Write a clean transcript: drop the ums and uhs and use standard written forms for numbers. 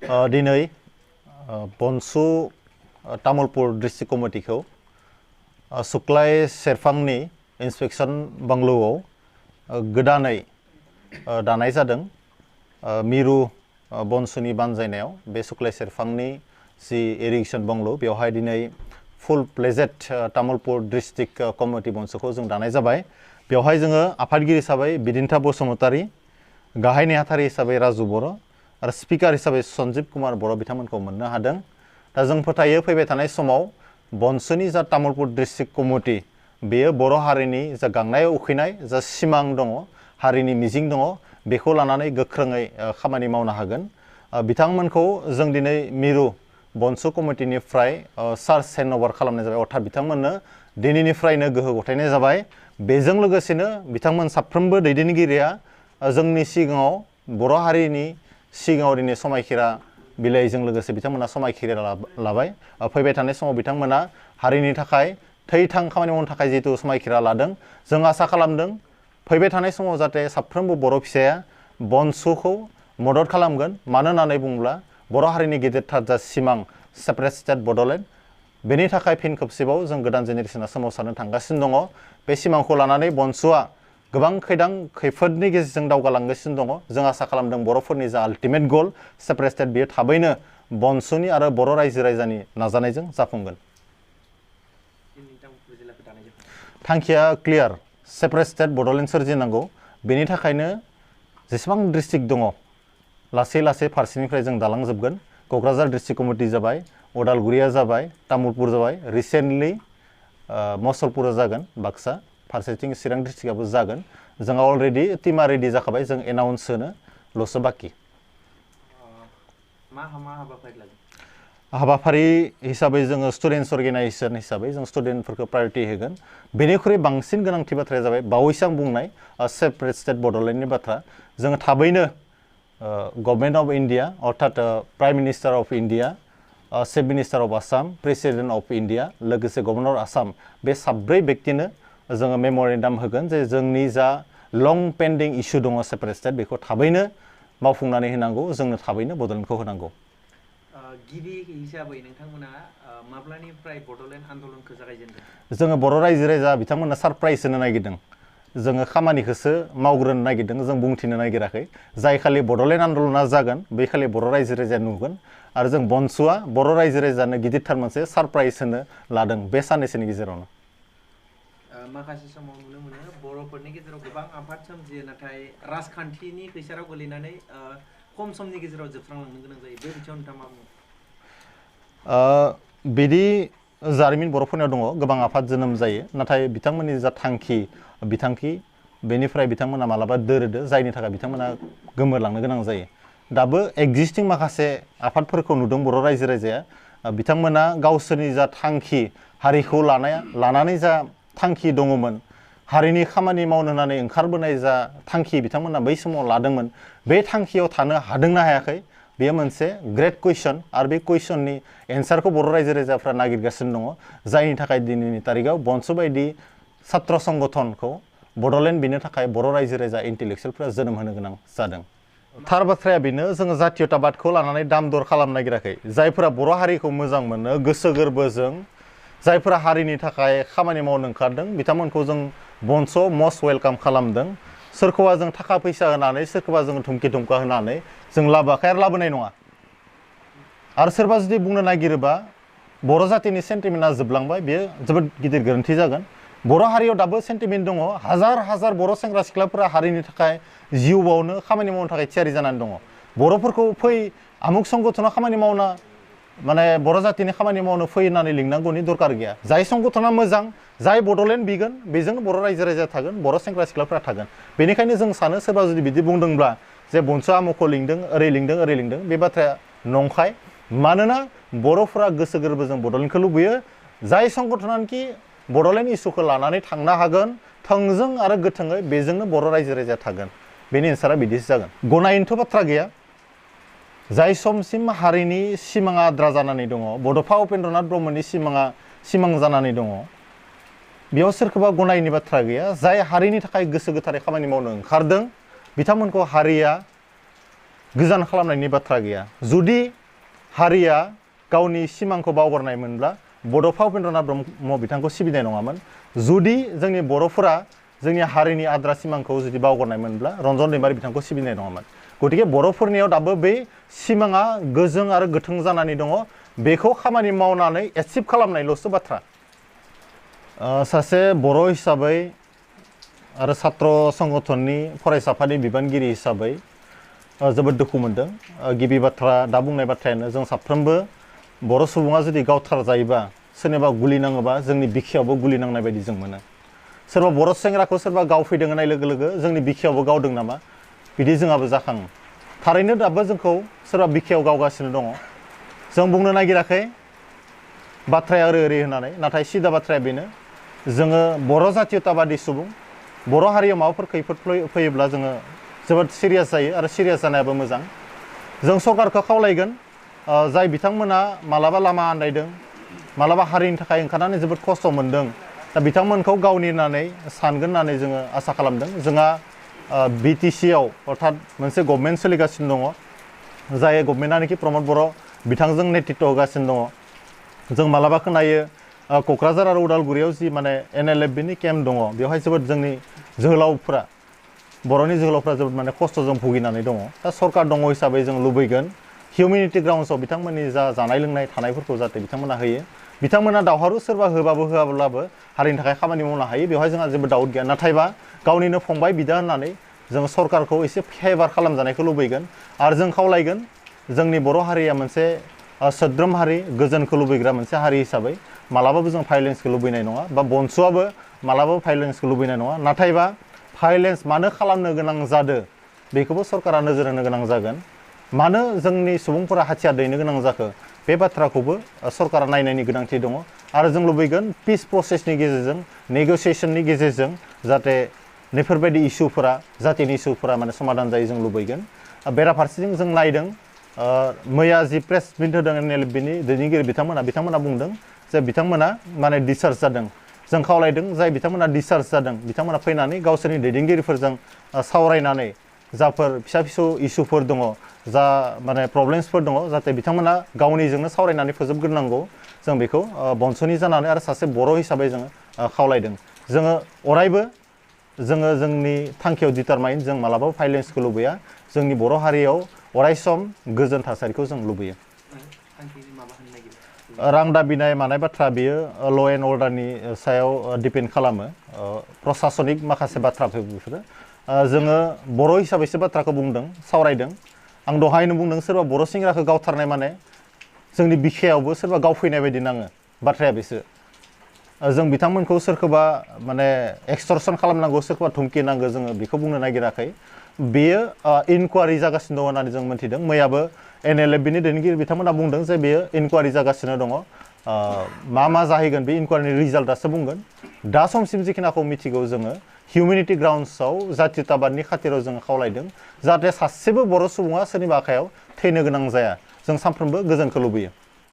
दिनै बनसु Tamulpur district कमिटिखौ सुक्लाय सेरफांनि inspection बांग्लौआव गोदानै दानाय जादों। मिरु बनसुनि बानजायनायाव बे सुक्लाय सेरफांनि जि इरिगेशन बांग्लौ बेवहाय दिनै फुल प्लेजेड तामुलपुर डिस्ट्रिक्ट कमिटि बनसुखौ जों दानाय जाबाय। बेवहाय जोङो आफादगिरि हिसाबै बिदिन्था बसुमतारी, गाहाय नेहाथारि हिसाबै राजु बर' आरो स्पिकार हिसाबै सन्जीब कुमार बर' बिथांमोनखौ मोननो हादों। दा जों फोथायो फैबाय थानाय समाव बनसुनि जा तामुलपुर डिस्ट्रिक्ट कमिटि बेयो बर' हारिनि जा गांनाय उखैनाय जा सिमां दङ, हारिनि मिजिं दङ, बेखौ लानानै गोख्रोङै खामानि मावनो हागोन। बिथांमोनखौ जों दिनै मिरु बनसु कमिटिनिफ्राय चार्ज हेन्डअभार खालामनाय जाबाय, अर्थात बिथांमोननो दिनैनिफ्रायनो गोहो गथायनाय जाबाय। बेजों लोगोसेनो बिथांमोन साफ्रोमबो दैदेनगिरिया जोंनि सिगाङाव बर' हारिनि सिगाङाव दिनै समायखिरा बिलाइजों लोगोसे बिथांमोना समायखिरा लाबाय। फैबाय थानाय समाव बिथांमोना हारिनि थाखाय थै-थां खामानि मावनो थाखाय जिहेतु समायखिरा लादों, जों आसा खालामदों फैबाय थानाय समाव जाहाथे साफ्रोमबो बर' फिसाया बनसुखौ मदद खालामगोन। मानो होननानै बुङोब्ला बर' हारिनि गेदेरथार जा सिमां सेपारेट स्टेट बड'लेण्ड, बेनि थाखाय फिन खेबसेबाव जों गोदान जेनेरेसना सोमावसारनो थांगासिनो दङ। बे सिमांखौ लानानै बनसुआ गोबां खैफोदनि गेजेरजों दावगालांगासिनो दङ। जों आसा खालामदों बर'फोरनि जा आल्टिमेट गल सेपारेट स्टेट बेयो थाबैनो बनसुनि आरो बर' रायजो राजानि नाजानायजों जाफुंगोन। थांखिया क्लियार, सेपारेट स्टेट बड'लेण्ड सोरजिनांगौ। बेनि थाखायनो जेसेबां डिस्ट्रिक्ट दङ लासै लासै फारसेनिफ्राय जों दालांजोबगोन। क'क्राझार डिस्ट्रिक्ट कमिटि जाबाय, उदालगुरिया जाबाय, तामुलपुर जाबाय, रिसेन्टलि मसलपुरा जागोन, बाक्सा, फारसेथिं चिरां डिस्ट्रिक्टआबो जागोन। जोंहा अलरेडि टिमा रेडि जाखाबाय, जों एनाउन्स होनोल'सो बाखि। हाबाफारि हिसाबै जोङो स्टुडेन्टस अर्गेनाइजेसन हिसाबै जों स्टुडेन्टफोरखौ प्रायरिटि होगोन। बेनिख्रुइ बांसिन गोनांथि बाथ्राया जाबाय बावैसो आं बुंनाय सेपारेट स्टेट बड'लेण्डनि बाथ्रा। जोङो थाबैनो गभर्नमेन्ट अफ इन्डिया अर्थात prime minister of India, chief minister of Assam, president of India, लोगोसे गभर्नर आसाम, बे साब्रै व्यक्तिनो जोङो मेम'रेन्डाम होगोन जे जोंनि जा लं पेन्डिं इस्यु दङ सेपारेट स्टेट बेखौ थाबैनो मावफुंनानै होनांगौ, जोंनो थाबैनो बड'लेण्डखौ होनांगौ। गिबि हिसाबै नोंथांमोना माब्लानिफ्राय बड'लेण्ड आन्दलनखौ जागायजेनदों? जोङो बर' रायजो राजा बिथांमोना सारप्राइज होनो नागिरदों। जोङो खामानिखौसो मावग्रोनो नागिरदों, जों बुंथिनो नागिराखै। जाय खालि बड'लेण्ड आन्दलना जागोन बे खालि बर' रायजो राजाया नुगोन। आरो जों बनसुआ बर' रायजो राजानो गिदिरथार मोनसे सारप्राइज होनो लादों बे साननैसोनि गेजेरावनो। माखासे समाव नुनो मोनो बर'फोरनि गेजेराव गोबां आफाद सोमजियो, नाथाय राजखान्थिनि खैसाराव गोलैनानै खम समनि गेजेराव जोबस्रांलांनो गोनां जायो। बे बिथिङाव नोंथाङा मा बुङो? बिदि जारिमिन बर'फोरनियाव दङ, गोबां आफाद जोनोम जायो, नाथाय बिथांमोननि जा बिथांखि बेनिफ्राय बिथांमोना मालाबा दोरोदो, जायनि थाखाय बिथांमोना गोमोरलांनो गोनां जायो। दाबो एक्जिस्टिं माखासे आफादफोरखौ नुदों बर' रायजो राजाया। बिथांमोना गावसोरनि जा थांखि, हारिखौ लानानै जा थांखि दङमोन, हारिनि खामानि मावनो होननानै ओंखारबोनाय जा थांखि बिथांमोना बै समाव लादोंमोन, बे थांखियाव थानो हादोंना हायाखै बेयो मोनसे ग्रेट कुइसन। आरो बे कुइसननि एन्सारखौ बर' रायजो राजाफ्रा नागिरगासिनो दङ, जायनि थाखाय दिनैनि तारिखआव बनसु बायदि सात्र संगठनखौ बड'लेण्ड बिनो थाखाय बर' रायजो राजा इन्टेलेक्सुवेलफ्रा जोनोम होनो गोनां जादों। थार बाथ्राया बेनो, जोङो जातीयताबादखौ लानानै दाम दर खालामनो नागिराखै। जायफोरा बर' हारिखौ मोजां मोनो, गोसो गोरबोजों जायफोरा हारिनि थाखाय खामानि मावनो ओंखारदों, बिथांमोनखौ जों बनसुआव मस्ट वेलकाम खालामदों। सोरखौबा जों थाखा फैसा होनानै, सोरखौबा जों धुमकि धुमका होनानै जों लाबोआखै आरो लाबोनाय नङा। आरो सोरबा जुदि बुंनो नागिरोबा बर' जातिनि सेन्टिमेन्टआ जोबलांबाय, बेयो जोबोद गिदिर गोरोन्थि जागोन। बर' हारियाव दाबो सेन्टिमेन्ट दङ। हाजार हाजार बर' सेंग्रा सिख्लाफोरा हारिनि थाखाय जिउ बावनो खामानि मावनो थाखाय थियारि जानानै दङ। बर'फोरखौ फै आमुक संगठनाव खामानि मावना बर' जातिनि खामानि मावनो फै होननानै लिंनांगौनि दरकार गैया। जाय संगठना मोजां, जाय बड'लेण्ड बिगोन, बेजोंनो बर' रायजो राजाया थागोन, बर' सेंग्रा सिख्लाफ्रा थागोन। बेनिखायनो जों सानो सोरबा जुदि बिदि बुंदोंब्ला जे बनसुआ आमुखौ लिंदों, ओरै लिंदों, बे बाथ्राया नंखाय। मानोना बर'फोरा गोसो गोरबोजों बड'लेण्डखौ लुबैयो। जाय संगठनानोखि बड'लेण्ड इस्युखौ लानानै थांनो हागोन थोंजों आरो गोथोङै, बेजोंनो बर' रायजो राजाया थागोन। बेनि एन्सारा बिदिसो जागोन। गनायनोथ' बाथ्रा गैया। जाय समसिम हारिनि सिमाङा आद्रा जानानै दङ, बड'फा उपेन्द्रनाथ ब्रह्मनि सिमां जानानै दङ, बेयाव सोरखौबा गनायनि बाथ्रा गैया। जाय हारिनि थाखाय गोसो गोथारै खामानि मावनो ओंखारदों, बिथांमोनखौ हारिया गोजान खालामनायनि बाथ्रा गैया जुदि हारिया गावनि सिमांखौ बावगारनायमोनब्ला बड'फा उपेन्द्रनाथ ब्रह्म बिथांखौ सिबिनाय नङामोन जुदि जोंनि बर'फोरा जोंनि हारिनि आद्रा सिमांखौ जुदि बावगारनायमोनब्ला रन्जन दैमारि बिथांखौ सिबिनाय नङामोन गतिके बर'फोरनियाव दाबो बै सिमाङा गोजों आरो गोथों जानानै दङ बेखौ खामानि मावनानै एचिभ खालामनायल'सो बाथ्रा सासे बर' हिसाबै आरो छात्र संगठननि फरायसा आफादनि बिबानगिरि हिसाबै जोबोद दुखु मोनदों गिबि बाथ्रा दा बुंनाय बाथ्रायानो जों साफ्रोमबो बर' सुबुङा जुदि गावथार जायोबा सोरनिबा गुलि नाङोबा जोंनि बिखायावबो गुलि नांनाय बायदि जों मोनो सोरबा बर' सेंग्राखौ सोरबा गावफैदों होननाय लोगो लोगो जोंनि बिखायावबो गावदों नामा बिदि जोंहाबो जाखाङो थारैनो दाबो जोंखौ सोरबा बिखायाव गावगासिनो दङ जों बुंनो नागिराखै बाथ्राया ओरै होननानै नाथाय सिदा बाथ्राया बेनो जोङो बर' जातीयताबादि सुबुं बर' हारियाव माबाफोर खैफोद फैयोब्ला जोङो जोबोद सिरियास जायो आरो सिरियास जानायाबो मोजां जों सरकारखौ खावलायगोन जाय बिथांमोना मालाबा लामा आन्दायदों मालाबा हारिनि थाखाय ओंखारनानै जोबोद खस्थ' मोनदों दा बिथांमोनखौ गावनि होननानै सानगोन होननानै जोङो आसा खालामदों जोंहा BTC आव अर्थात मोनसे गभर्नमेन्ट सोलिगासिनो दङ जाय गभर्नमेन्टआनोखि प्रमद बर' बिथांजों नेतृत्व होगासिनो दङ जों मालाबा खोनायो क'क्राझार आरो उदालगुरियाव जि माने NLFB नि केम्प दङ बेवहाय जोबोद जोंनि जोहोलावफ्रा बर'नि जोहोलावफ्रा जोबोद माने खस्थ'जों भुगिनानै दङ दा सरकार दङ हिसाबै जों लुबैगोन हिउमेनिटी ग्राउन्ड्सआव बिथांमोननि जा जानाय लोंनाय थानायफोरखौ जाहाथे बिथांमोना होयो बिथांमोना दावहारु सोरबा होबाबो होआब्लाबो हारिनि थाखाय खामानि मावनो हायो बेवहाय जोंहा जेबो डाउट गैया नाथायबा गावनिनो फंबाय बिदा होननानै जों सरकारखौ एसे फेभार खालामजानायखौ लुबैगोन आरो जों खावलायगोन जोंनि बर' हारिया मोनसे सोद्रोम हारि गोजोनखौ लुबैग्रा मोनसे हारि हिसाबै मालाबाबो जों भायलेन्सखौ लुबैनाय नङा बा बनसुआबो मालाबाबो भायलेन्सखौ लुबैनाय नङा नाथायबा भायलेन्स मानो खालामनो गोनां जादों बेखौबो सरकारा नोजोर होनो गोनां जागोन मानो जोंनि सुबुंफोरा हाथियार दैनो गोनां जाखो बे बाथ्राखौबो सरकारा नायनायनि गोनांथि दङ आरो जों लुबैगोन पिस प्रसेसनि गेजेरजों नेगोसिएसननि गेजेरजों जाहाथे बेफोरबायदि इस्युफोरा जातिनि इस्युफोरा माने समाधान जायो जों लुबैगोन बेराफारसेथिं जों नायदों मैया जि प्रेस मिट होदों NLFB नि दैदेनगिरि बिथांमोना बुंदों जे बिथांमोना माने डिसचार्ज जादों जों खावलायदों जाय बिथांमोना डिसचार्ज जादों बिथांमोना फैनानै गावसोरनि दैदेनगिरिफोरजों सावरायनानै जाफोर फिसा फिसौ इस्युफोर दङ जा माने प्रब्लेम्सफोर दङ जाहाथे बिथांमोना गावनिजोंनो सावरायनानै फोजोबग्रोनांगौ जों बेखौ बनसुनि जानानै आरो सासे बर' हिसाबै जोङो खावलायदों जोङो अरायबो जोङो जोंनि थांखियाव डिटारमाइन जों मालाबाबो भायलेन्सखौ लुबैया जोंनि बर' हारियाव अरायसम गोजोन थासारिखौ जों लुबैयो रां दाबिनाय मानाय बाथ्रा बेयो ल' एन्ड अर्डारनि सायाव डिपेन्ड खालामो प्रसासनिक माखासे बाथ्राफोर बेफोरो जोङो बर' हिसाबैसो बाथ्राखौ बुंदों सावरायदों आं दहायनो बुंदों सोरबा बर' सेंग्राखौ गावथारनाय माने जोंनि बिखायावबो सोरबा गावफैनाय बायदि नाङो बाथ्राया बेसो जों बिथांमोनखौ सोरखौबा माने एक्सटर्सन खालामनांगौ सोरखौबा धुमखि नांगौ जोङो बेखौ बुंनो नागिराखै बेयो इनकुवारि जागासिनो दङ होननानै जों मोन्थिदों मैयाबो NLFB नि दैदेनगिरि बिथांमोना बुंदों जे बेयो इनकुवारि जागासिनो दङ मा जाहैगोन बे इनकुवारिनि रिजाल्टआसो बुंगोन दा समसिम जिखिनाखौ मिथिगौ जोङो हिउमेनिटी ग्राउन्ड्सआव जातीयताबादनि खाथिराव जोङो खावलायदों जाहाथे सासेबो बर' सुबुङा सोरनिबा आखायाव थैनो गोनां जाया जों सानफ्रोमबो गोजोनखौ लुबैयो